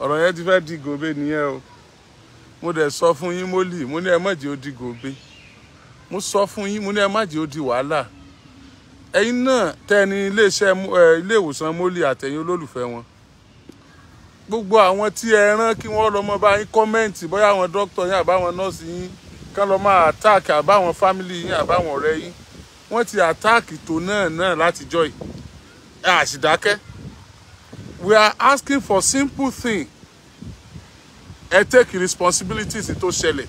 Ọ̀rọ̀ yẹn ti fẹ́ di gòbe nìyẹn o. Mo dẹ̀ sọ fún yín, Mólì, mo ní ẹ má jẹ́ ó di gòbe. Mo sọ fún yín, mo ní ẹ má jẹ́ ó di wàhálà. Ẹ̀yin náà tẹ́ ní iléeṣẹ́ ẹ, ilé ìwòsàn Mólì, àtẹ̀yin olólùfẹ́ wọn, gbogbo àwọn tí ẹ rán kí wọ́n lọ mọ bá yín comment, bóyá àwọn dókítà yín àbáwọn nọ́ọ̀sì yín, kán lọ máa attack àbáwọn family yín àbáwọn ọ̀rẹ́ yín, wọ́n ti attack tó náà látijọ́ yìí. Ẹ àṣìdákẹ́. We are asking for simple thing. Ẹ take responsibilities tó ṣẹlẹ̀.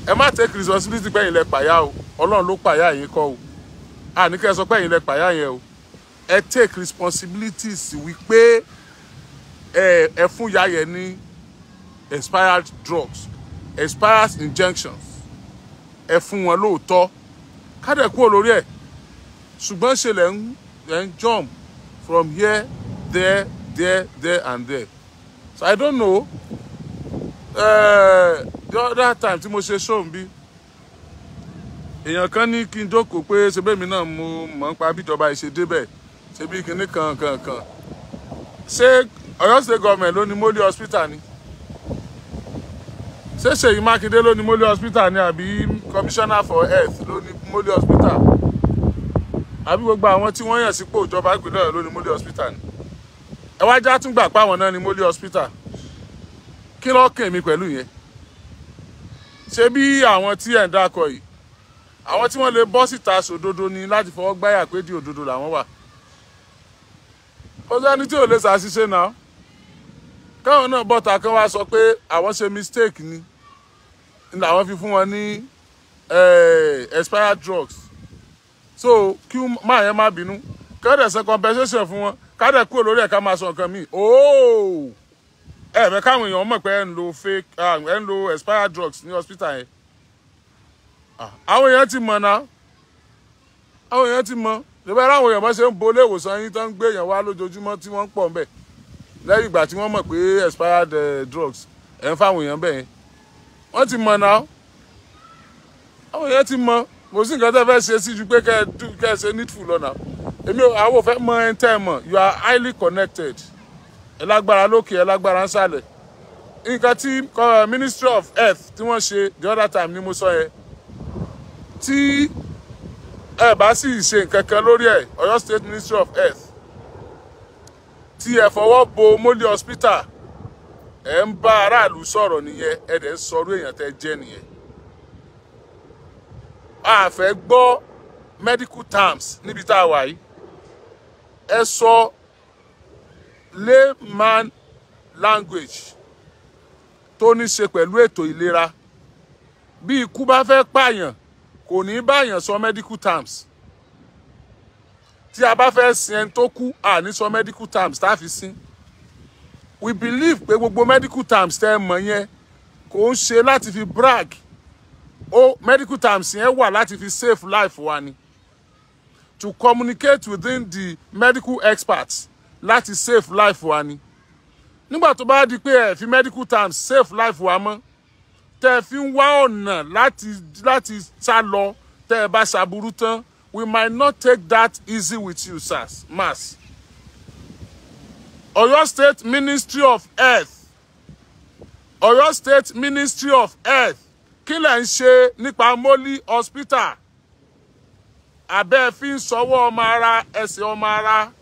Ẹ má take responsibility pé ẹ̀yin lẹ pàyà o. Ọlọ́run ló pàyà yín kọ́ o. Àní kẹ́ ẹ sọ pé ẹ̀yin lẹ pàyà yẹn o. Ẹ take responsibilities wípé ẹ fún ìyá yẹn ní expired drugs, expired injections. Ẹ fún wọn lóòótọ́, kádẹ̀ kúrò lórí ẹ̀. Ṣùgbọ́n ṣe lẹ̀ ń jump from here, there, there, there and there. So I don't know. The other time tí mo ṣe show bí, èèyàn kan ní kí n jókòó pé ṣebí èmi náà mo mọ̀ nípa bíjọba ìṣe débẹ̀, ṣebí kinní kan kan kan. Ṣé Ọ̀yọ́ State Government ló ní Moli Hospital ni? Ṣé Ṣèyí Mákindé ló ní Moli Hospital ni, àbí Commissioner for Health ló ní Moli Hospital, àbí gbogbo àwọn tí wọ́n yàn sípò ìjọba ìpínlẹ̀ Ọ̀yọ́ ló ní Moli Hospital ni? Ẹ wá já tún gbà pé àwọn náà ní Moli Hospital. Kí ló kàn mí pẹ̀lú yẹn? Ṣé bí àwọn tí ẹ̀ ń dákọ̀ yìí, àwọn tí wọ́n lè bọ́ síta sòdodo ni láti fọwọ́ gbáyà pé di òdodo làwọn wà? Kò sẹ́ni tí ò lè ṣàṣìṣe náà. Káwọn náà bọ́ta, kán wá sọ pé àwọn ṣe mistake ni làwọn fi fún wọn ní expired drugs, so kí máa yẹn má bínú, kẹ́dẹ̀ ṣe compensation fún wọn, kádẹ̀ kúrò lórí ẹ̀, ká máa sọ nǹkan míì. Ooo, ẹ fẹ́ káwọn èèyàn mọ̀ pé ẹ ń lo fake, ẹ ń lo expired drugs ní hospital yẹn. Àwọn èèyàn ti mọ̀ náà, àwọn èèyàn ti mọ̀. Ìbẹ́ láwọn èèyàn bá ṣe ń bo ilé ìwòsàn yín tó ń gbé èèyàn wá lójoojúmọ́ tí wọ́n ń pọ̀ ńbẹ̀, lẹ́yìn ìgbà tí wọ́n mọ̀ pé expired drugs ẹ̀ ń fáwọn èèyàn bẹ́ẹ̀ yẹn, wọ́n ti mọ̀ náà. Àwọn èèyàn ti mọ̀. Kò sí nǹkan tẹ́ fẹ́ ṣe sí ju pé kẹ́ ẹ ṣe needful lọ́nà. Èmi àwọn ò fẹ́ mọ ẹni tẹ́ ẹ mọ̀. You are highly connected. Ẹ lágbára lókè, ẹ lágbára ńsàlẹ̀. Nǹkan tí Ministry of Health tí wọ́n ṣe the other time ni mo sọ yẹn. Tí ẹ bá sì ṣe nǹkan kan lórí ẹ̀, Ọ̀yọ́ State Ministry of Health, tí ẹ fọwọ́ bo Moli Hospital, ẹ ń bá aráàlú sọ̀rọ̀ nìyẹn. Ẹ dẹ̀ ń sọ̀rọ̀ èèyàn tẹ́ jẹ́ nìyẹn. A fẹ́ gbọ́ medical terms níbi tá a wà yìí. Ẹ sọ layman language tó ní ṣe pẹ̀lú ètò ìlera. Bí ikú bá fẹ́ pààyàn, kò ní báyàn sọ medical terms. Tí a bá fẹ́ sin ẹni tó kú, a ní sọ medical terms tá a fi sin. We believe pé gbogbo medical terms tẹ́ ẹ mọ̀ yẹn, kò ń ṣe láti fi brag o. Medical terms yẹn wà láti fi save life wa ni, to communicate within the medical experts láti save life wa ni. Nígbà tó bá di pé ẹ fi medical terms save life wa mọ́, tẹ́ ẹ fi ń wá ọ̀nà láti sá lọ tẹ́ ẹ bá ṣàbúrú tán, we might not take that easy with you, sirs, mass. Ọ̀yọ́ State Ministry of Health, Ọ̀yọ́ State Ministry of Health, kí lẹ̀ ń ṣe nípa Moli Hospital? Abẹ́ fi ń sọwọ́ ọmọ ara ẹsẹ̀ ọmọ ara.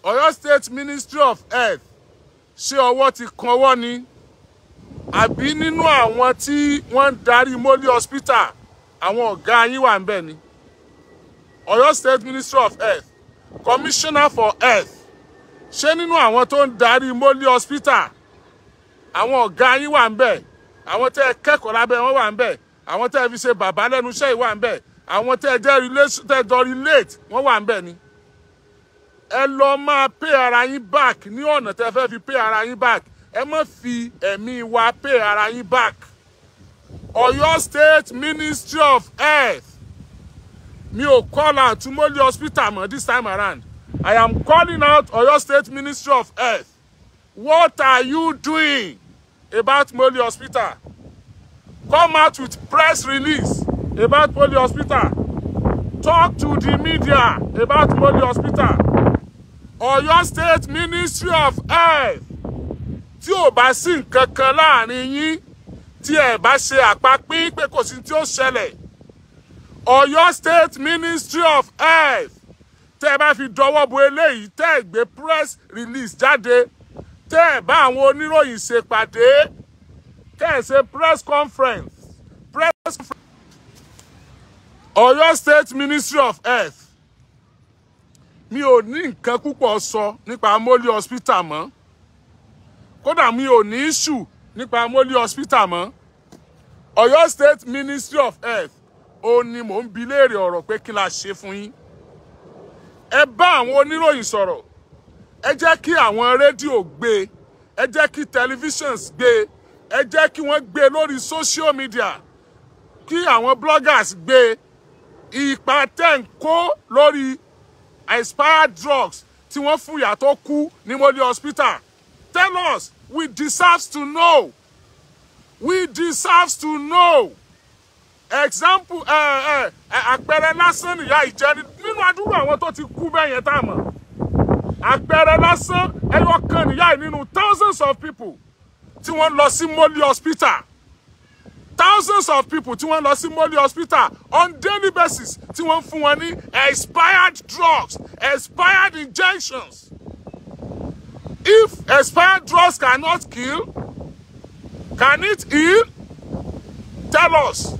Ọ̀yọ́ State Ministry of Health, ṣé ọwọ́ ti kan ọwọ́ ni, àbí nínú àwọn tí wọ́n ń darí Moli Hospital, àwọn ọ̀gá yín wà ń bẹ̀ ni? Ọ̀yọ́ State Ministry of Health, Commissioner for Health, ṣé nínú àwọn tó ń darí Moli Hospital, àwọn ọ̀gá yín wà ń bẹ̀? Àwọn tẹ́ ẹ kẹ́kọ̀ọ́ lábẹ́ wọn wà ń bẹ̀? Àwọn tẹ́ ẹ fi ṣe bàbá lẹ́nu iṣẹ́ yìí wà ń bẹ̀? Àwọn tẹ́ ẹ jẹ́ relation, tẹ́ ẹ jọ relate, wọ́n wà ń bẹ̀ ni? Ẹ lọ máa pay ara yín back ní ọ̀nà tẹ́ fẹ́ fi pay ara yín back. Ẹ má fi ẹ̀mí wa pay ara yín back. Ọ̀yọ́ State Ministry of Health, mi ò call out to Moli Hospital mọ́ this time around. I am calling out Ọ̀yọ́ State Ministry of Health. What are you doing about Moli Hospital? Come out with press release about Moli Hospital. Talk to the media about Moli Hospital. Ọ̀yọ́ State Ministry of Health. Tí ò bá sí nǹkan kan láàrin yín, tí ẹ bá ṣe àpapín pé kò sí tí ó ṣẹlẹ̀, Ọ̀yọ́ State Ministry of Health, tẹ́ ẹ bá fi dọwọ́ bo eléyìí, tẹ́ ẹ gbé press release jáde, tẹ́ ẹ bá àwọn oníròyìn ṣe pàdé, tẹ́ ẹ ṣe press conference, press conference. Ọ̀yọ́ State Ministry of Health, mi ò ní nǹkan púpọ̀ sọ nípa Moli Hospital mọ́. Kódà mi ò ní issue nípa Moli Hospital mọ́. Ọ̀yọ́ State Ministry of Health, ó ní mò ń bi léèrè ọ̀rọ̀ pé kí la ṣe fún yín. Ẹ bá àwọn oníròyìn sọ̀rọ̀, ẹ jẹ́ kí àwọn rédíò gbé, ẹ jẹ́ kí tẹlifíṣans gbé, ẹ jẹ́ kí wọ́n gbé lórí social media, kí àwọn bloggers gbé ipa tẹ́ ń kó lórí expired drugs tí wọ́n fún ìyá tó kú ní Moli Hospital. Tell us, we deserve to know. We deserve to know. Example, àpẹẹrẹ lásán nìyá ìjẹni nínú àdúgbò àwọn tó ti kú bẹ́ẹ̀ yẹn tá a mọ̀. Àpẹẹrẹ lásán ẹyọ kan nìyá yìí nínú thousands of people tí wọ́n lọ sí Moli Hospital. Thousands of people tí wọ́n lọ sí Moli Hospital on daily basis, tí wọ́n fún wọn ní expired drugs, expired injections. If expired drugs cannot kill, can it heal? Tell us.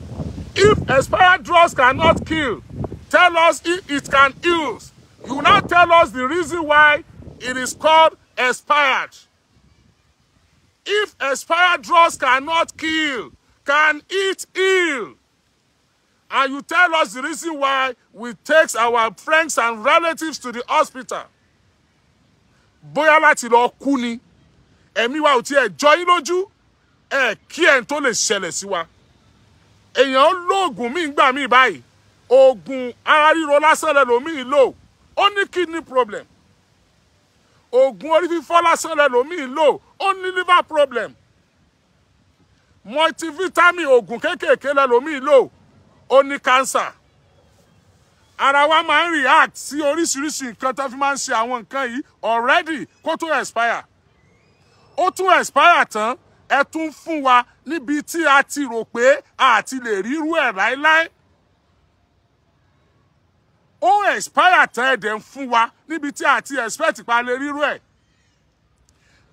If expired drugs cannot kill, tell us if it can heal. You now tell us the reason why it is called expired. If expired drugs cannot kill, can it heal? And you tell us the reason why we take our friends and relatives to the hospital. Bóyá láti lọ kú ni, ẹ̀mí wa ò tiẹ̀ jọ yín lójú, ẹ̀ kí ẹ̀ tó lè ṣẹlẹ̀ sí wa. Èèyàn lóògùn míì gbà míì báyìí, oògùn ara ríro lásán lẹ́lòmíì lò, ó ní kidney problem. Oògùn orí fífọ́ lásán lẹ́lòmíì lò, ó ní liver problem. Multivitamin, oògùn kéékèèké lẹ́lòmíì lò, ó ní cancer. Ara wa máa ń react sí oríṣiríṣi nǹkan tó fi máa ń ṣe àwọn nǹkan yìí already kó tó expire. Ó tún expire tán, ẹ tún fún wa níbi tí a ti rò pé a ti lè rírú ẹ̀ láéláé. Ó expire tán, ẹ dẹ̀ ń fún wa níbi tí a ti expect pa lè rírú ẹ̀.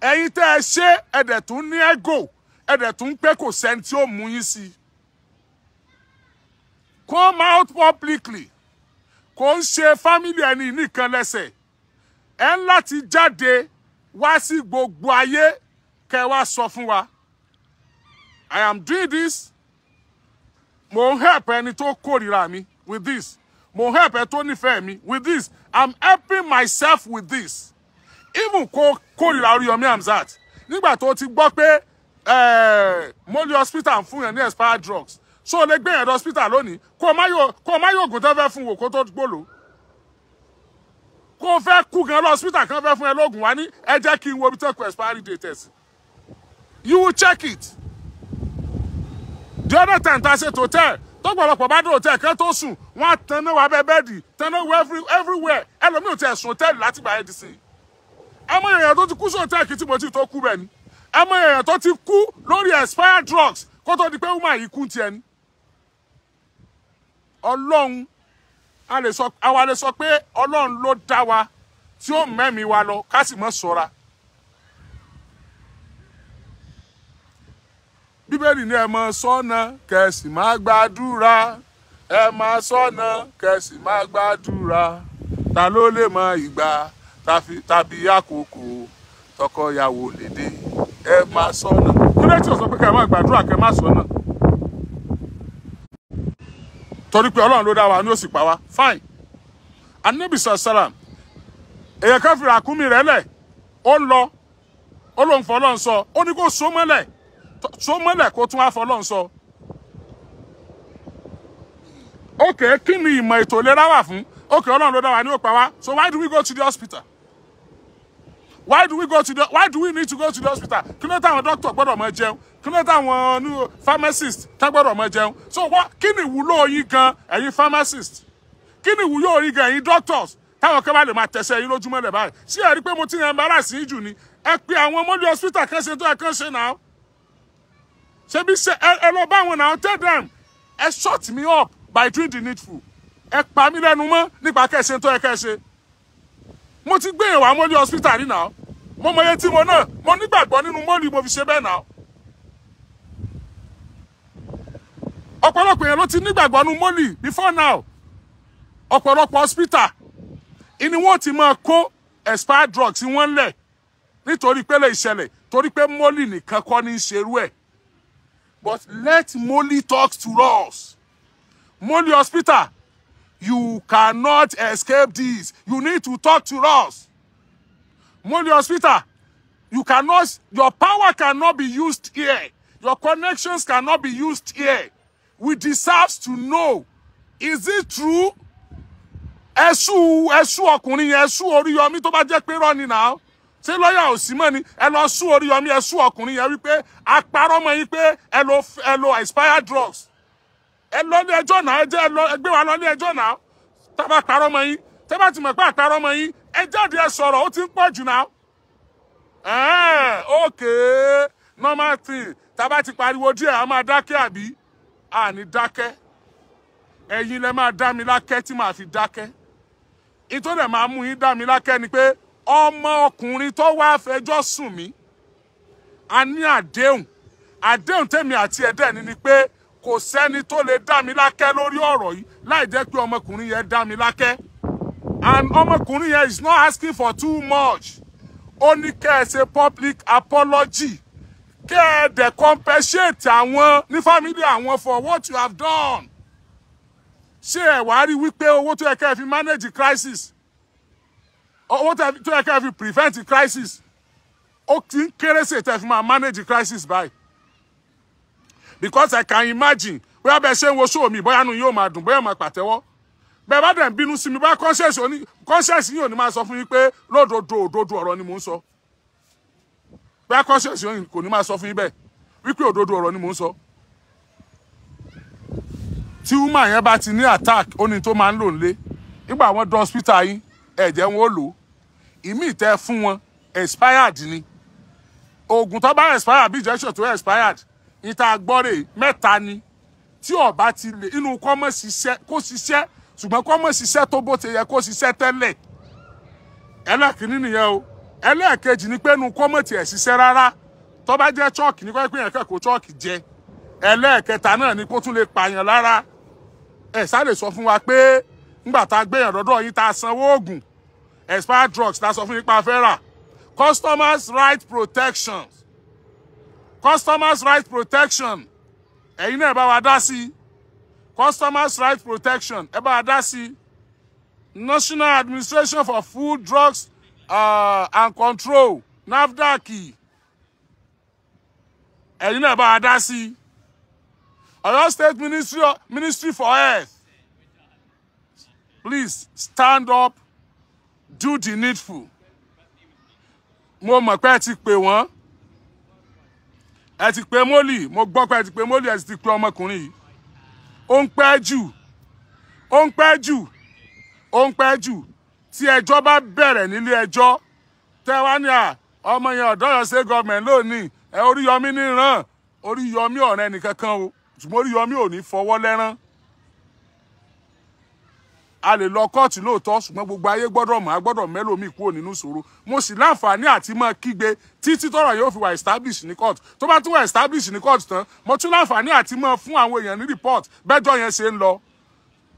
Ẹ̀yin tẹ́ ẹ ṣe, ẹ dẹ̀ tún ní ego, ẹ dẹ̀ tún pé kò sẹ́ni tí ó mú yín sí. Come out publicly. Kò ń ṣe family ẹni nìkan lẹ́sẹ̀. Ẹ ń láti jáde wá sí gbogbo ayé kẹ́ wá sọ fún wa. I am doing this. Mo ń help ẹni tó kórìíra mi with this. Mo ń help ẹ tó nífẹ̀ẹ́ mi with this. I'm helping myself with this. Even kó kórìíra Oríyọmí Hamzat, nígbà tó ti gbọ́ pé Moli Hospital ń fún yẹn ní expired drugs, so lè gbé yẹn lọ hospital lónìí, kó o má yóò oògùn tó fẹ́ fún wò kó tó gbòòlò. Kó o fẹ́ kú gan lọ hospital kan fẹ́ fún ẹ lóògùn, wá ní ẹ jẹ́ kí n wo ibi tó kọ expiry date ẹ̀ sí. You will check it. The other time tá a ṣe hotel, tọ́pọ̀lọpọ̀ bá dé hotel kan tó sùn, wọ́n á tanná wà bẹ́ẹ̀ bẹ́ẹ̀dì, tanná wọ everywhere. Ẹlòmíì ò tiẹ̀ sùn hotel láti gbà ẹ́ di sí i. Ẹ mọ èèyàn tó ti kú sí hotel kí Timothy tó kú bẹ́ẹ̀ ni. Ẹ mọ èèyàn tó ti kú lórí expired drugs kó tó di pé woman yìí kú tiẹ̀ ni. Ọlọ́run, àwa lè sọ pé Ọlọ́run ló dá wa tí ó mẹ́mi wa lọ ká sì mọ́ ṣọ́ra. Bíbélì ní ẹ máa ṣọ́nà kẹsì máa gbàdúrà, ẹ máa ṣọ́nà kẹsì máa gbàdúrà. Ta ló lè mọ ìgbà tàbí àkókò tọkọyàwó lè dé? Ẹ máa ṣọ́nà. Kí ló tí ò sọ pé kẹ́ ẹ máa gbàdúrà kẹ́ ẹ máa ṣọ́nà? Torí pé Ọlọ́run ló dá wa ní ó sì pa wá. Fine. Ànábì sàlám, èèyàn kan fi ràkúnmí rẹ̀ lẹ̀, ó ń lọ, ó lóun fọlọ́run sọ, ó ní kó so mọ́lẹ̀, so mọ́lẹ̀ kó tún wá fọlọ́run sọ. Okay, kí ni ìmọ̀ ètò ìlera wà fún? Okay, Ọlọ́run ló dá wa ní ó pa wá. So why do we go to the hospital? Why do we go to the why do we need to go to the hospital? Kí ló táwọn doctor gbọ́dọ̀ máa jẹun? Kí ló táwọn pharmacist tá gbọ́dọ̀ máa jẹun? So what, kí ni ìwúlò yín gan ẹ̀yin pharmacist? Kí ni ìwúlò yín gan ẹ̀yin doctors? Táwọn kan bá lè máa tẹ̀sẹ̀ yín lójúmọ́ lẹ̀ báyìí. Ṣé ẹ rí pé mo ti ń embarrass yín jù ni? Ẹ pe àwọn Molly Hospital kan ṣe tó ẹ kàn ṣe náà. Ṣebí ṣe ẹ lọ bá wọn náà, tell them ẹ shut me up by doing the needful. Ẹ pa mí lẹ́nu mọ́ nípa kẹ́ ṣe tó ẹ kẹ́ ṣe. Mo ti gbé ìwà Molly Hospital rí náà. Mo mọ iye tí mo náà, mo nígbàgbọ́ nínú Molly, mo fi ṣe bẹ́ẹ̀ náà. Ọ̀pọ̀lọpọ̀ èèyàn ló ti nígbàgbọ́ nínú Molly before now. Ọ̀pọ̀lọpọ̀ hospital ìní wọ́n ti máa kó expired drugs wọ́n lẹ̀ nítorí pé lè ṣẹlẹ̀, torí pé Molly nìkan kọ́ ní í ṣerú ẹ̀. But let Molly talk to us. Molly Hospital, you cannot escape this. You need to talk to us. Molly Hospital, you cannot, your power cannot be used here. Your connections cannot be used here. We deserve to know. Is it true? Ẹ̀sù ẹ̀sù ọkùnrin yẹn, ẹ̀sù Oríyọmí, tó bá jẹ́ pé rọ́ ni náà. Ṣé lọ́yà ò sí mọ́ ni? Ẹ lọ sú Oríyọmí, ẹ̀sù ọkùnrin yẹn wípé apárọ́ mọ́ yín pé ẹ lo expired drugs. Ẹ lọ ní ẹjọ́ náà, ẹ jẹ́ ẹ lọ ẹ gbé wa lọ ní ẹjọ́ náà. Tá bá parọ́ mọ́ yín, tẹ́ bá ti mọ̀ pé àparọ́ mọ́ yín, ẹ jáde, ẹ sọ̀rọ̀, ó ti ń pọ̀ jù náà. Okay, normal thing. Tá bá ti pariwo díẹ̀, a máa dákẹ́ àbí? A ní dákẹ́. Ẹ̀yin lẹ máa dá mi lákẹ́ tí màá fi dákẹ́. Ìtò dẹ̀ máa mú yín dá mi lákẹ́ ni pé ọmọ ọkùnrin tó wá fẹjọ́ sùn mí, a ní àdéhùn. Àdéhùn tèmi àti ẹ̀dẹ́ ni pé kò sẹ́ni tó lè dá mi lákẹ́ lórí ọ̀rọ̀ yìí láì jẹ́ pé ọmọkùnrin yẹn dá mi lákẹ́. And ọmọkùnrin yẹn is not asking for too much. Ó ní kẹ́ ẹ ṣe public apology, kẹ́ ẹ dẹ̀ compensate àwọn ní family àwọn for what you have done. Ṣé ẹ wàá rí wípé owó tó yẹ kẹ́ ẹ fi manage crisis, owó tó yẹ kẹ́ ẹ fi prevent crisis, ó ti ń kéré sí ètò ẹ fi máa manage crisis báyìí? Because I can imagine, bóyá bẹ́ẹ̀ ṣe ń wo show mi, bóyá nu yóò máa dùn, bóyá máa pàtẹ́wọ́. Bẹ́ẹ̀ bá dẹ̀ ń bínú sí mi, bóyá conscience oní conscience yìí ò ní máa sọ fún yín pé lódodo òdodo ọ̀rọ̀ ni mò ń sọ. Bóyá conscience yìí kò ní máa sọ fún yín bẹ́ẹ̀ wípé òdodo ọ̀rọ̀ ni mò ń sọ. Tí woman yẹn bá ti ní attack, ó ní tó máa ń lò nílé. Nígbà wọn dé hospital yín, ẹ̀jẹ̀ wọn ó lò ó. Ìmíì tẹ́ fún wọn, expired ni. Oògùn tó bá expired bí injection tó expired, ìta gbọ́rẹ̀ mẹ́ta ni tí ọba ti lè inú kọ́ mọ́ ṣiṣẹ́ kó ṣiṣẹ́, ṣùgbọ́n kọ́ mọ́ ṣiṣẹ́ tó bó ti yẹ kó ṣiṣẹ́ tẹ́lẹ̀. Ẹlẹ́ẹ̀kínní nìyẹn o. Ẹlẹ́ẹ̀kejì ni pé inú kọ́ mọ́ tiẹ̀ ṣiṣẹ́ rárá, tó bá jẹ́ chalk ní kọ́ pé yẹn kẹ́kọ̀ọ́ chalk jẹ. Ẹlẹ́ẹ̀kẹta náà ni kó tún lè pààyàn lára. Ẹ sáré sọ fún wa pé ńgbà tá a gbéyàn dọ́dọ̀ yín, tá a sanwó oògùn, expired drugs tá a sọ fún yín pa fẹ́ rà. Customers right protection, customers right protection, ẹ̀yin náà ẹ bá wa dá sí. Customers right protection, ẹ bá wa dá sí. National Administration for Food, Drugs and Control, NAFDAC, ẹ̀yin náà ẹ bá wa dá sí. Ọ̀yọ́ State Ministry for Health, please stand up, do the needful. Mo mọ̀ pé ẹ ti pè wọ́n, ẹ ti pè Molly. Mo gbọ́ pé ẹ ti pè Molly, ẹ sì ti pè ọmọkùnrin yìí. Ó ń pẹ́ jù, ó ń pẹ́ jù, ó ń pẹ́ jù. Tí ẹjọ́ bá bẹ̀rẹ̀ nílé ẹjọ́, tẹ́ wá ní à ọmọ yẹn ọ̀dọ́ Ọ̀yọ́ State government lónìí ẹ, Oríyọmí níran. Oríyọmí ọ̀rẹ́ nìkankan o, ṣùgbọ́n Oríyọmí ò ní fọwọ́ lẹ́rán. A lè lọ kóòtù lóòótọ́, ṣùgbọ́n gbogbo ayé gbọ́dọ̀ mọ̀, a gbọ́dọ̀ mẹ́lòmíì kúrò nínú ìṣòro. Mo sì láǹfààní àti máa kígbe títí tọ́rọ̀ yóò fi wà establish ní court. Tó bá tún wà establish ní court tán, mo tún láǹfààní àti máa fún àwọn èèyàn ní report bẹ́jọ́ yẹn ṣe ń lọ.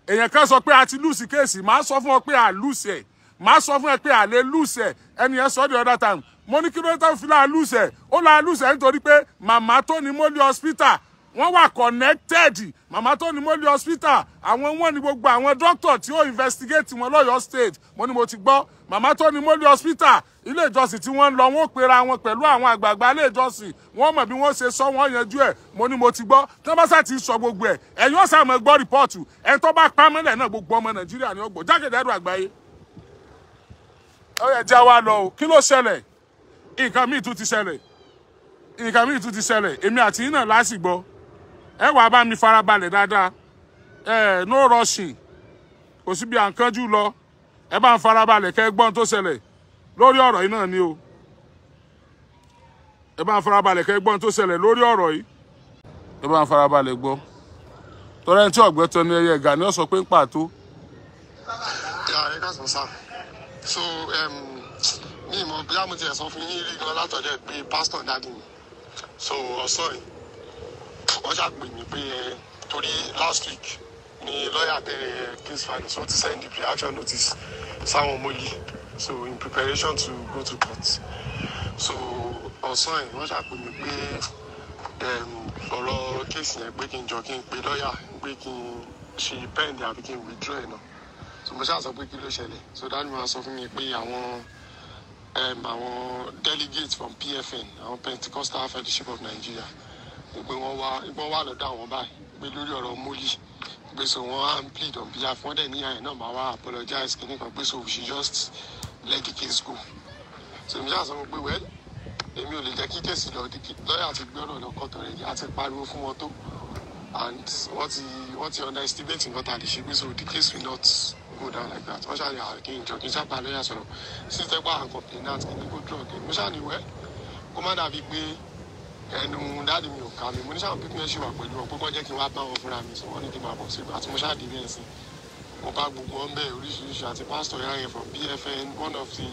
Èèyàn kan sọ pé a ti lose case. Màá sọ fún ọ pé a lose ẹ̀, màá sọ fún ẹ pé a lè lose ẹ̀. Ẹni yẹn sọ the other time, mo ní kí ló tó fi láà lose ẹ̀? Ó láà lose ẹ̀ nítorí pé màmá tó ní Molly Hospital, wọ́n wà connected. Màmá tó ní Molly Hospital, àwọn wọn ní gbogbo àwọn doctor tí ó investigate wọn lọ́yọ̀ọ́ State. Mo ní mo ti gbọ́. Màmá tó ní Molly Hospital, ilé ìjọsìn tí wọ́n ń lọ, wọ́n pera wọn pẹ̀lú àwọn àgbààgbà ilé ìjọsìn, wọ́n mọ̀ bí wọ́n ṣe sọ, wọ́n yanjú ẹ̀. Mo ní mo ti gbọ́. Tí wọ́n bá sá ti sọ gbogbo ẹ̀, ẹ̀yin ọ̀sà mọ̀ gbọ́ report. Ẹ̀ tó bá pamọ́lẹ̀ náà, gbogbo ọmọ Nàìjíríà ni ó gbọ́ jákèjádò àgbáyé. Ó yẹ jẹ́ wa lọ o. Kí ló ṣẹlẹ̀? Nǹkan míì tún ti ṣẹlẹ̀, nǹkan míì tún ti ṣẹlẹ̀. Èmi àti yín náà lásìgbọ́. Ẹ wàá bá mi farabalẹ̀ dáadáa. Ẹ no rushing, kò síbi à ń kánjú lọ. Ẹ bá ń farabalẹ̀ kẹ́ gbọ́n tó ṣẹlẹ̀ lórí ọ̀rọ̀ yìí náà ni o. Ẹ bá ń farabalẹ̀ kẹ́ gbọ́n tó ṣẹlẹ̀ lórí ọ̀rọ̀ yìí. Ẹ bá ń farabalẹ̀ gbọ́. Tọ́lá ẹni tí ọ̀gbẹ́ tọ́ ni ẹyẹ ẹ̀gà ni ó sọ pé ń pàtó. Yeah, ẹ káàsán sá. So mi mọ̀ bóyá mo tiẹ̀ sọ fún yín rí gan látọ̀dẹ̀ pé pásítọ̀ daddy mi. So ọ̀sán yìí wọ́n ṣàpè mí pé ẹ torí last week ni lọ́ọ̀yà bẹ̀rẹ̀ case file, so ti send the pre-action notice sáwọn MOLY, so in preparation to go to court. So ọ̀sán yìí wọ́n ṣàpè mí pé ọ̀rọ̀ case yẹn, pé kí n jọ kí n pe lọ́ọ̀yà, pé kí n ṣe pend àbí kí n withdraw ẹ̀ náà. So mo ṣáà sọ pé kí ló ṣẹlẹ̀. So daddy máa sọ fún mi pé àwọn delegates from PFN, àwọn Pentecostal Fellowship of Nigeria, pé wọ́n wá lọ́dọ̀ àwọn báyìí, pé lórí ọ̀rọ̀ MOLY, pé so wọ́n á ń plead on behalf wọ́n dẹ̀ níyà yẹn náà máa wá apologize kìíní kan, pé so we should just let the case go. So èmi ṣáà sọ fún pé, well, èmi ò lè jẹ́ kí case lọ. Lọ́yà ti gbé ọ̀rọ̀ lọ court already, àti pariwo fún wọn tó, and wọ́n ti underestimate nǹkan tá a lè ṣe, pé so the case will not go down like that. Wọ́n ṣáà ní kí n jọ kí n ṣàpá lọ́yà sọ̀rọ̀ sí tẹ́gbà and complainant kí n kó drug. Mo ṣáà ní, well, kó má dàbí pé ẹnu daddy mi ò ká mi. Mo ní sáwọn pípín ẹ̀ ṣì wà pẹ̀lú wọn, pé kọ́ jẹ́ kí n wá bá wọn fúnra mi. So wọ́n ní kí n máa bọ̀ sí. Àti mo ṣáà dé bẹ́ẹ̀ sí, mo bá gbogbo wọn bẹ́ẹ̀ oríṣiríṣi, àti pásítọ̀ yá yẹn from PFN, one of the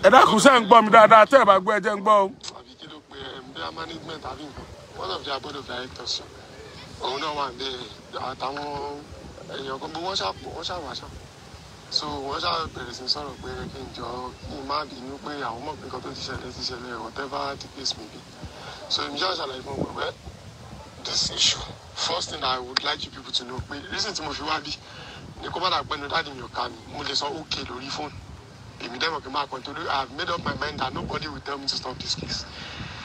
Ẹ dákun, sẹ́ ń gbọ́ mi dáadáa? Tẹ́ ẹ bá gbọ́, ẹ jẹ́ ń gbọ́ o. Àbí kí ló pe ẹ̀ bẹ́ẹ̀, management àbí nǹkan, one of their board of directors, òun náà wà bẹ́ẹ̀, àtàwọn èèyàn kan, gbogbo wọn ṣàpọ̀, wọ́n ṣàwà ṣá. So wọ́n ṣá bẹ̀rẹ̀ sí sọ̀rọ̀ pé kí n jọ kí n má bínú, pé àwọn mọ̀ pé nǹkan tó ti ṣẹlẹ̀ ti ṣẹlẹ̀, whatever the case may be. So èmi ṣáà ṣàlàyé fún wọn pé, well, this issue, first thing I would like you people to know, pé reason tí mo fi wá bí ni kó má dà pẹ́nu daddy mi ò ká mi. Mo lè sọ okay lórí fóònù, èmi dẹ́mọ̀ kí n máa kàn, torí I have made up my mind that nobody will tell me to stop this case,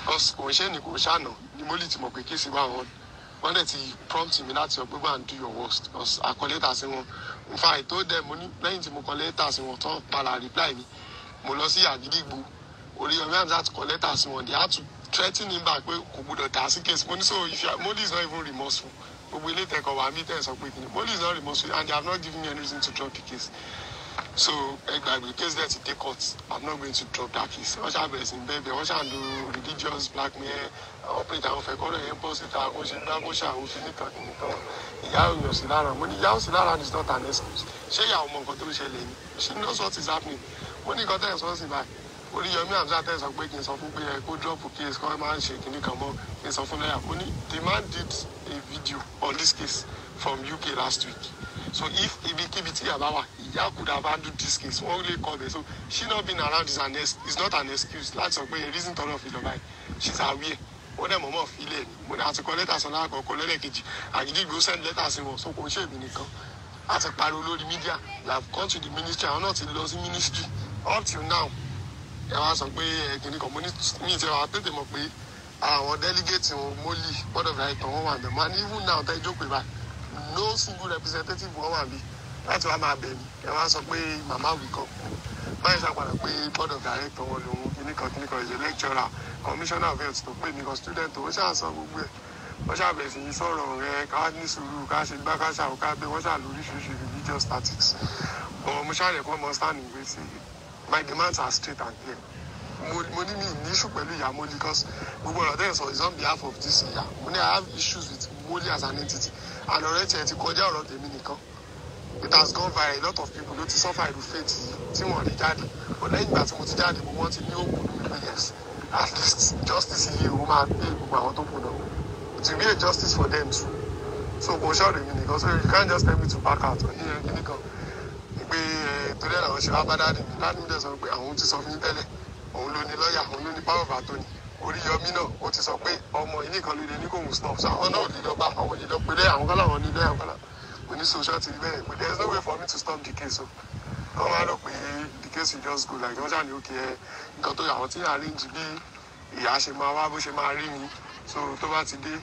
because kò ń ṣe ni kò ń ṣàná ni mo lè ti mọ̀ pé case wà wọn. Wọ́n dẹ̀ ti prompt mi láti sọ pé go and do your worst, because a kọ lẹ́tà sí wọn. In fact, I told them, mo ní lẹ́yìn tí mo kọ lẹ́tà sí wọn tán, padà reply mi, mo lọ sí Àgídìgbò, Oríyọmí Hamzat kọ lẹ́tà sí wọn. They had to threaten him back pé kò gbọdọ̀ dá sí case. Mo ní, so if you are, Molly is not even remorseful. Gbogbo ilé tẹ̀kọ̀ wà mí tẹ̀ sọ pé kìnnì, Molly is not remorseful and they have not given me any reason to drop the case. So ẹ gbàgbé, case there ti take court. I'm not going to drop that case. Wọ́n ṣáà bẹ̀rẹ̀ sí ní bẹ́ẹ̀ bẹ́ẹ̀, wọ́n ṣáà lo religious blackmail operate. Àwọn fẹ́ kọ́rọ̀ yẹn bọ́ síta, kó ṣe gbá, kó ṣàwọn fi nìkan nìkan. Ìyá òyìn sí lára. Mo ní ìyá òsì lára is not an excuse. Ṣé ìyá ọmọ nǹkan tó ń ṣẹlẹ̀ ni? She knows what is happening. Mo ní nǹkan tẹ́ ẹ̀ sọ sí báyìí, Oríyọmí Hamzat tẹ́ ẹ̀ sọ pé kí n sọ fún pé ẹ kó drop case, kọ́ ẹ máa ń ṣe kinní kan mọ́, kí n sọ fún lọ́yà. Mo ní the man did a video on this case from UK last week. So if ibikíbi tí ìyá bá wà, ìyá could have handled this case, wọ́n lè kọ́ bẹ̀. So she not being around is not an excuse láti sọ pé reason tọ́lọ̀ fi lọ báyìí. She's aware. Wọ́n dẹ̀ mọ̀mọ́ filẹ̀ ni. Mo ní àti kọ lẹ́tà sọ lákọ̀ọ́kọ́, lẹ́lẹ́kejì, Àgídìgbò send lẹ́tà sí wọn. So kò ń ṣe èmi nìkan a ti pariwo lórí media. We have gone to the ministry, àwọn náà ti lọ sí ministry. Up till now, ẹ wá sọ pé ẹ kìíní kan. Mo ní mi ti wà tètè mọ̀ pé àwọn delegate wọn, MOLY board of director, wọn wà bẹ̀. Mo ní even now tẹ́ jókòó báyìí, no single representative wọn wà bí láti wá máa bẹ̀ mí. Ẹ wá sọ pé màmá wì kan báyìí ṣàpàdà pé board of director wọn lòun kìíní kan kìíní kan, ìṣe lecturer, commissioner of health tó pè mí kan, student tó ṣáà sọ gbogbo ẹ̀. Wọ́n ṣàbẹ̀rẹ̀ sí í sọ̀rọ̀ rẹ, ká ní sùúrù, ká ṣe gbá, ká ṣàwọ́, ká gbé. Wọ́n ṣà lóríṣiríṣi religious tactics, but mo ṣàlẹ̀ kọ́ mọ stand ìwé sí. My demands are straight and clear. Mo ní mi ní issue pẹ̀lú ìyá Molly, because gbogbo ọ̀rọ̀ tẹ́yìn sọ is on behalf of this ìyá. Mo ní I have issues with Molly as an entity, and ọ̀rẹ́ tiẹ̀ ti kọjá ọ̀rọ̀ tèmi nìkan. It has gone viral. A lot of people ló ti suffer irú fate yìí tí wọ́n rí jáde, but lẹ́yìn ìgbà tí mo ti jáde, mo wọ́n ti ní òkú lórí pé yes, at least justice yìí, ó máa pay gbogbo àwọn tó kù náà. It will be a justice for them too. So kò ṣọ́ọ̀rọ̀ èmi nìkan, so you can't just tell me to back out. Ní ẹ kíní kan pé ẹ torí ẹ̀ làwọn ṣe wá bá daddy mi. Daddy mi dẹ̀ sọ pé àwọn ti sọ fún yín tẹ́lẹ̀, òun ló ní lọ́ọ̀yà, òun ló ní power of attorney. Oríyọmí náà ó ti sọ pé ọmọ yìí nìkan ló lè ní kóun stop, so àwọn náà ò lè lọ bá àwọn lè lọ pé lẹ́yìn àwọn kan láwọn ní lẹ́yìn àwọn kan láwọn kò ní social ti rí bẹ́ẹ̀, pé there is no way for me to stop the case o. Wọ́n wá rò pé the case will just go like wọ́n ṣáà ní òkè ẹ nǹkan tó àwọn tí arrange bí ìyá ṣe máa wá, bó ṣe máa rí mi. So tó bá ti dé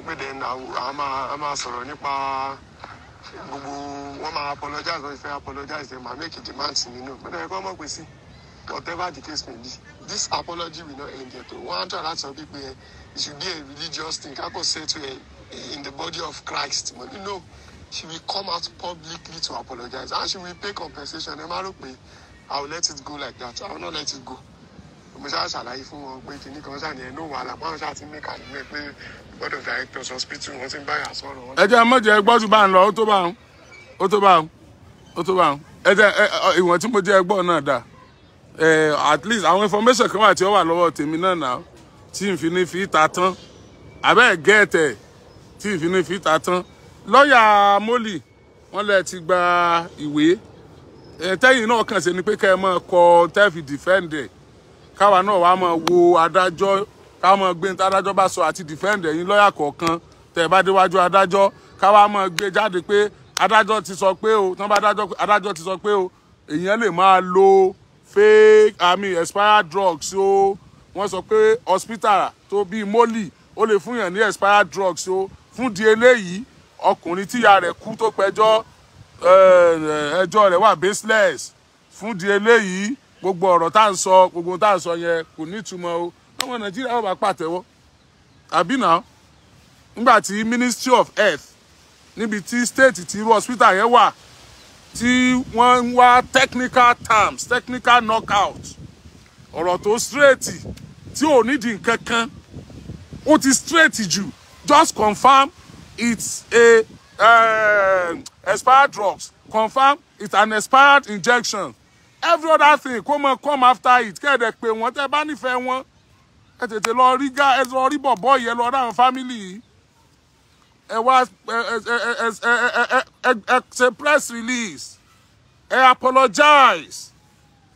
pé then a máa sọ̀rọ̀ nípa gbogbo wọ́n, máa apologize, wọ́n fẹ́ apologize, then máa make a demand nínú pé ẹ kọ́ mọ̀ pé sí, whatever the case may be, this apology will not end yet o. Wọ́n á try láti sọ pé ẹ it should be a religious thing, ká kò settle ẹ in the body of Christ. But you know, she will come out publicly to apologize and she will pay compensation. Ẹ má rò pé I will let it go like that. I will not let it go. Mo ṣáà ṣàlàyé fún wọn pé kinní kan ṣáà ní ẹnu wàhálà báwọn ṣáà ti mẹ́ka nílẹ̀ pé board of directors hospital wọn ti ń báyà sọ̀rọ̀ wọn. Ẹ jẹ́ mọ̀jẹ̀ gbọ́ ju bá ń lọ. Ó tó bá ń, ó tó bá ń, ó tó bá ń. Ẹ jẹ́ ìwọ̀n tí mo jẹ́ gbọ́ náà dà. At least àwọn information kan wà tí ó wà lọ́wọ́ tèmi náà náà tí n fi ní fi ta tán abẹ́ gẹ́ẹ̀tẹ̀ tí n fi ní fi ta tán. Lọ́ọ̀yà Mólì, wọ́n lẹ ti gba ìwé tẹ́yìn náà kàn ṣe ni pé kẹ́ ẹ máa kọ tẹ́ fi defend ẹ̀, káwa náà wàá máa wo adájọ́, káwa máa gbé ní adájọ́ bá sọ àti defend ẹ̀yin lọ́ọ̀yà kọ̀ọ̀kan tẹ́ bá déwájú adájọ́, káwa máa gbé jáde pé adájọ́ ti sọ pé o, tán bá adájọ́, adájọ́ ti sọ pé o, èèyàn lè máa lo fake, I mean, expired drugs o. Wọ́n sọ pé hospital tó bíi Mólì, ó lè fún yàn ní expired drugs o. Fún di eléyìí, ọkùnrin tíya rẹ̀ kú tó pẹjọ́, ẹjọ́ rẹ̀ wà baseless. Fún di eléyìí, gbogbo ọ̀rọ̀ tá à ń sọ, gbogbo tá à ń sọ yẹn kò ní ìtumọ̀ o. Ọmọ Nàìjíríà wọ́n bá pàtẹ́wọ́ àbí náà nígbà tí Ministry of Health, níbi tí state tí irú hospital yẹn wà, tí wọ́n ń wá technical terms, technical knockout, ọ̀rọ̀ tó straight tí ò nídìí nǹkan kan, ó ti straight jù. Just confirm it's a expired drugs, confirm it's an expired injection. Every other thing kó mọ come after it. Kẹ́ẹ̀dẹ̀ pé wọ́n tẹ́ bá nífẹ̀ẹ́ wọn, ẹ tètè lọ rí gá, ẹ lọ rí bọ̀bọ̀ yìí, ẹ lọ rí àwọn family yìí, ẹ wá ẹ ṣe press release, ẹ apologize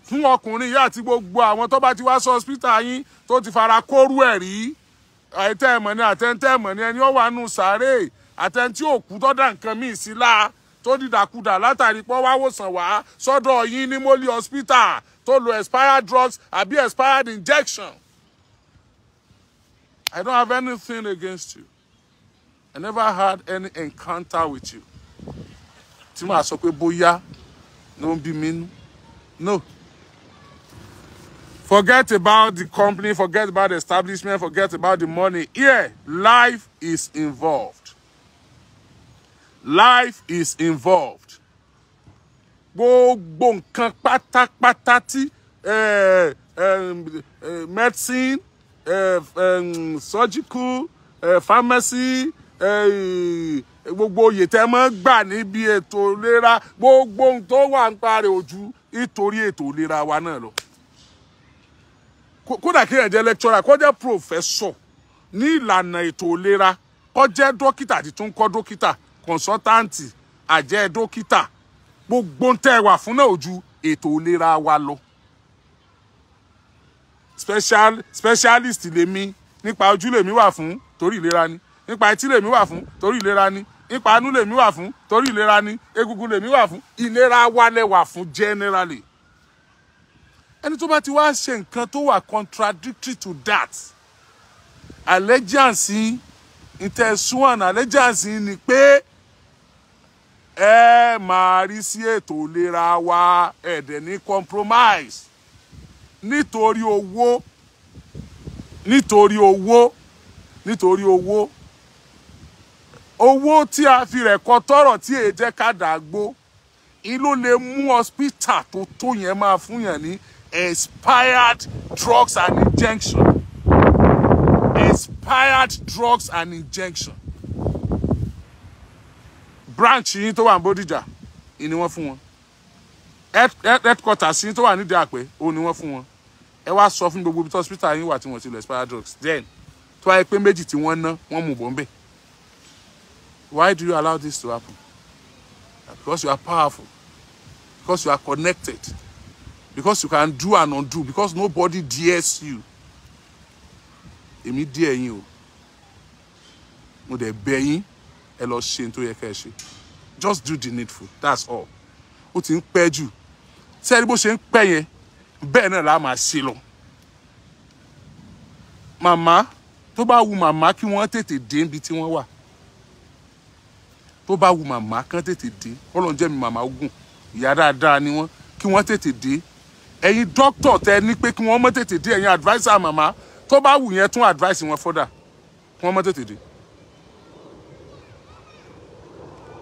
fún ọkùnrin yìí àti gbogbo àwọn tó bá ti wá sí hospital yín tó ti fara kóru ẹ̀ rí, àìtẹ́ ẹ̀mọ̀ ni, àtẹ̀ntẹ́ ẹ̀mọ̀ ni, ẹni ó wà nù sàárè, àtẹ̀ntí òkú tó dà nǹkan míì sí la tó dìdàkudà látàrí pé wá wòsàn wá sọ́dọ̀ yín ní Moli Hospital tó lo expired drugs àbí expired injection. I don't have anything against you. I never had any encounter with you tí màá sọ pé bóyá ló ń bí mi nú. No. Forget about the company, forget about the establishment, forget about the money. Here, life is involved. Life is involved. Gbogbo nǹkan pátápátá tí medicine, surgical, pharmacy, gbogbo oyè tẹ́ mọ́ gbà níbi ètò ìlera, gbogbo ohun tó wà ń parẹ́ ojú nítorí ètò ìlera wa náà lọ. Kódà kí ẹ̀ jẹ́ lecturer, kó jẹ́ professor ní ìlànà ètò ìlera, kó jẹ́ dókítà àti tún kọ́ dókítà, consultant, àjẹ́ dókítà, gbogbo ń tẹ́ ẹ wà fún náà ojú ètò ìlera wa lọ. Specialist lèmi, nípa ojú lèmi wà fún torí ìlera ni, nípa etí lèmi wà fún torí ìlera ni, nípa anú lèmi wà fún torí ìlera ni, egungun lèmi wà fún, ìlera wa lẹ wà fún generally. Ẹni tó bá ti wá ṣe nǹkan tó wà contradictory to that allegiance yín, ìtẹ̀sùn allegiance yín ni pé ẹ máa rí sí ètò ìlera wa, ẹ dẹ̀ ní compromise nítorí owó, nítorí owó, nítorí owó. Owó tí a fi rẹ̀ kọ tọrọ tí èyí jẹ́ ká dàgbó ìlú lè mú hospital tó tó yẹn máa fún yàn ní expired drugs and injection, expired drugs and injection. Branch yín tó wà ní Bódìjà ni wọ́n fún wọn, headquarters yín tó wà nídìí àpẹ òun ni wọ́n fún wọn. Ẹ wá sọ fún gbogbo ibi tí hospital yín wà tí wọ́n ti lo expired drugs, then tó wáyé pé méjì tí wọ́n ná, wọ́n mú bọ́ ń bẹ̀. Why do you allow this to happen? Because you are powerful, because you are connected, because you can do and undo, because nobody dares you. Èmi dare yín o. Mo dẹ̀ bẹ̀ yín, ẹ lọ ṣe ní tó yẹ kẹ́ ẹ ṣe. Just do the needful, that's all. Ó ti ń pẹ́ jù. Sẹ́ẹ̀rí bó ṣe ń pẹ́ yẹn, bẹ́ẹ̀ náà la máa ṣe lọ. Màmá, tó bá wu màmá kí wọ́n tètè dé níbi tí wọ́n wà, tó bá wu màmá kán tètè dé, Ọlọ́run jẹ́ mi màmá ogun, ìyá dáadáa ni wọ́n, kí wọ́n tètè dé. Ẹ̀yin dókítà tẹ ní pé kí wọ́n mọ́ tètè dé, ẹ̀yin adviser màmá, tó bá wù yẹn tún advice wọn further kí wọ́n mọ́ tètè dé.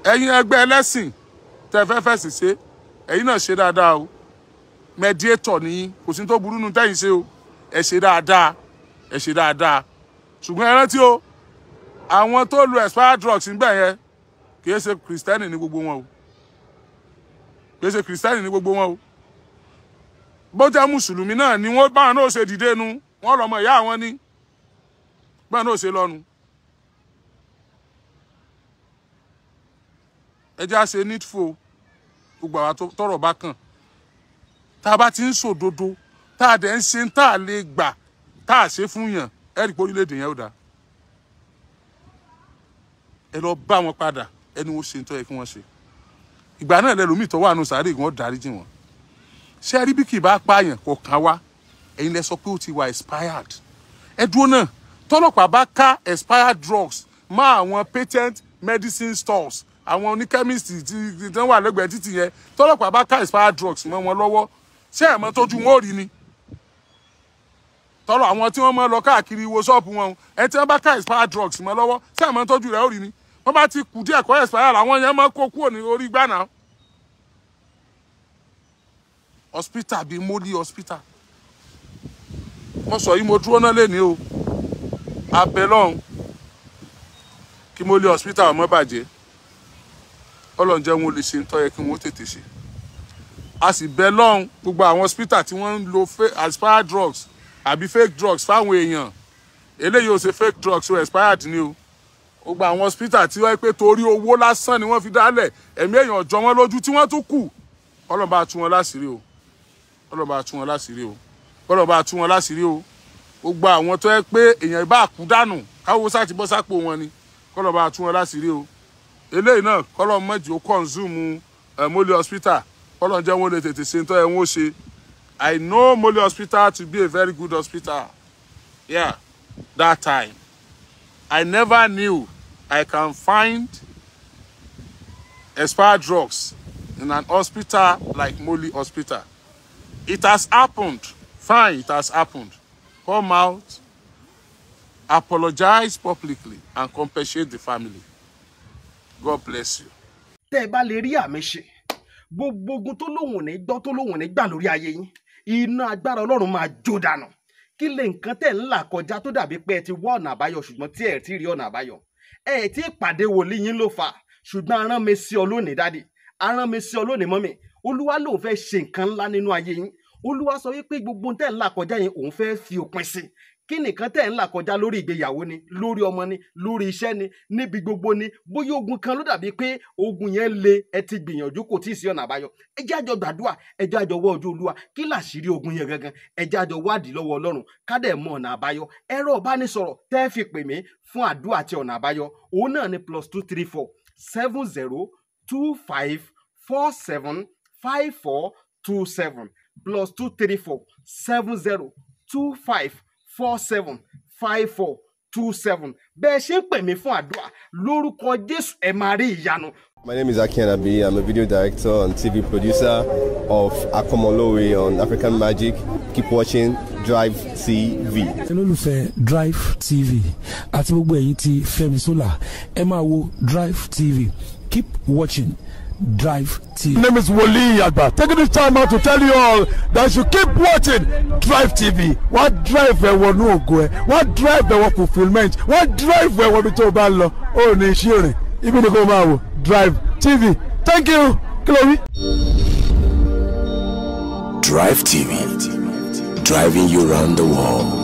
Ẹ̀yin ẹgbẹ́ ẹlẹ́sìn tẹ fẹ́ fẹ̀sìn ṣe, ẹ̀yin náà ṣe dáadáa o. Mediator ni yín, kò sí tó burú nu tẹ́yìn ṣe o. Ẹ ṣe dáadáa, ẹ ṣe dáadáa. Ṣùgbọ́n ẹ rántí o, àwọn tó lu expired drugs nígbà yẹn kì í ṣe Kristẹni ní gbogbo wọn o, kì í ṣe Kristẹni ní gbogbo wọn o. Bó jẹ́ mùsùlùmí náà ni wọ́n báwọn náà ṣe dìde nu, wọ́n lọ́mọ ìyá àwọn ní báwọn náà ṣe lọ́nu. Ẹ jẹ́ á ṣe needful gbogbo àwa tọ́rọ̀ bá kàn. Tá a bá ti ń sòdodo, tá a dẹ̀ ń ṣe tá a lè gbà, tá a ṣe fún yàn, ẹ rí i pé orílẹ̀-èdè yẹn ò dáa. Ẹ lọ bá wọn padà, ẹni wọ́n ṣe ń tọ́ yẹ kí wọ́n ṣe. Ìgbà náà lẹ́lòmíì tó wà nù sàárè wọ́n dáríjì wọ́n. Ṣé ẹ rí bí kì í bá pààyàn kò kàn wá? Ẹ̀yin lẹ sọ pé ó ti wà expired. Ẹ dúró náà, tọ́lọ́pàá bá ká expired drugs mọ́ àwọn patent medicine stores, àwọn oníkẹ́mìsì tí wọ́n wà lẹ́gbẹ̀ẹ́ títì yẹn, tọ́lọ́pàá bá ká expired drugs mọ́ wọn lọ́wọ́, ṣé ẹ̀ mọ́ tójú wọn ò rí ni? Tọ́lọ̀ àwọn tí wọ́n mọ́ lọ káàkiri wo ṣọ́ọ̀bù wọn, ẹ tí wọ́n bá ká expired drugs mọ́ lọ́wọ́, ṣé ẹ̀ mọ́ tójú rẹ̀ ò rí ni? Wọ́n bá ti kù díẹ̀ kọ́ expired, àwọn yẹn mọ́ kó kúrò ní orí gbà náà. Hospital bíi Moli hospital, wọ́n sọ yìí, mo dúró náà lé ní o, abẹ lọ́hùn kí Moli hospital ọmọ bàjẹ́. Ọlọ́run jẹ́ wọn lè ṣe ń tọ́ yẹ kí wọ́n tètè ṣe. A sì bẹ lọ́hùn gbogbo àwọn hospital tí wọ́n ń lo expired drugs àbí fake drugs fáwọn èèyàn. Eléyìí ò ṣe fake drugs o, expired ni o. Gbogbo àwọn hospital tí wọ́n pé torí owó lásán ni wọ́n fi dálẹ̀, ẹ̀mí èèyàn jọ wọ́n lójú tí wọ́n tún kù. Ọlọ́run bá tú wọn láṣìírí o, Ọlọ́run bá tú wọn láṣìírí o, Ọlọ́run bá tú wọn láṣìírí o. Gbogbo àwọn tó yẹ pé èèyàn bá kú dànù káwọ́ sá ti bọ́ sápò wọn ni, kọ́lọ́run bá tú wọn láṣìírí o. Eléyìí náà kọ́lọ́run mọ̀jì ó consume Moli hospital, kọ́lọ́run jẹ́ wọn lè tètè ṣe ń tọ́ ẹ wọ́n ṣe. I know Moli hospital to be a very good hospital. Yeah, that time I never knew I can find expired drugs in an hospital like Moli hospital. It has happened. Fine, it has happened. Come out, apologize publicly, and compensate the family. God bless you. Tẹ́ ẹ bá lè rí àmì ṣe, gbogbo ogun tó lóhùn ní gbọ́ tó lóhùn ní gbà lórí ayé yín, iná agbára Ọlọ́run máa jó dànù. Kí lè nǹkan tẹ́ ń là kọjá tó dàbí pé ẹ ti wá ọ̀nà àbáyọ ṣùgbọ́n tí ẹ ti rí ọ̀nà àbáyọ? Ẹ ti pàdé wòlíì yín ló fà, ṣùgbọ́n arán mi sí ọ lónìí dádì, arán mi sí ọ lónìí mọ́mì. Olúwa lòun fẹ́ ṣe nǹkan ńlá nínú ayé yín. Olúwa sọ wípé gbogbo tẹ́ ń là kọjá yẹn òun fẹ́ fi òpin sí. Kí nìkan tẹ́ ń là kọjá lórí ìgbéyàwó ni, lórí ọmọ ni, lórí iṣẹ́ ni, níbi gbogbo ni, bóyá ogun kan ló dàbí pé ogun yẹn le, ẹ ti gbìyànjú kò tíì sí ọ̀nà àbáyọ. Ẹ jẹ́ àjọ gbàdúrà, ẹ jẹ́ àjọ wọ́ ojú Olúwa, kí làṣírí ogun yẹn gangan, ẹ jẹ́ àjọ wádìí lọ́wọ́ Ọlọ́run ká dẹ̀ mọ ọ̀nà àbáyọ. Ẹ̀rọ ìbánisọ̀rọ̀ tẹ́ fi pè mí fún àdúrà àti ọ̀nà àbáyọ, òun náà ni +234 70 25 47 54 27, +234 70 25 47 54 27. Bẹ́ẹ̀ ṣe ń pè mí fún àdúrà lórúkọ Jésù, ẹ máa rí ìyanu. My name is Aki Anabi. I'm a video director and TV producer of Akomolowe on African Magic. Keep watching Drive TV. Olólùfẹ́ Drive TV àti gbogbo ẹ̀yin tí Fẹ́mi Sola, ẹ máa wo Drive TV. Keep watching Drive TV. My name is Wole Agba. Taking this time out to tell you all that you keep watching Drive TV. Wọ́n drive ẹ wọnú ògo ẹ, wọ́n drive ẹ wọ fulfilment, wọ́n drive ẹ wọ ibi tó o bá ń lọ. Ó ní iṣẹ́ rìn, ibi ni kò máa wò Drive TV. Thank you. Kí ló wí? Drive TV, driving you round the world.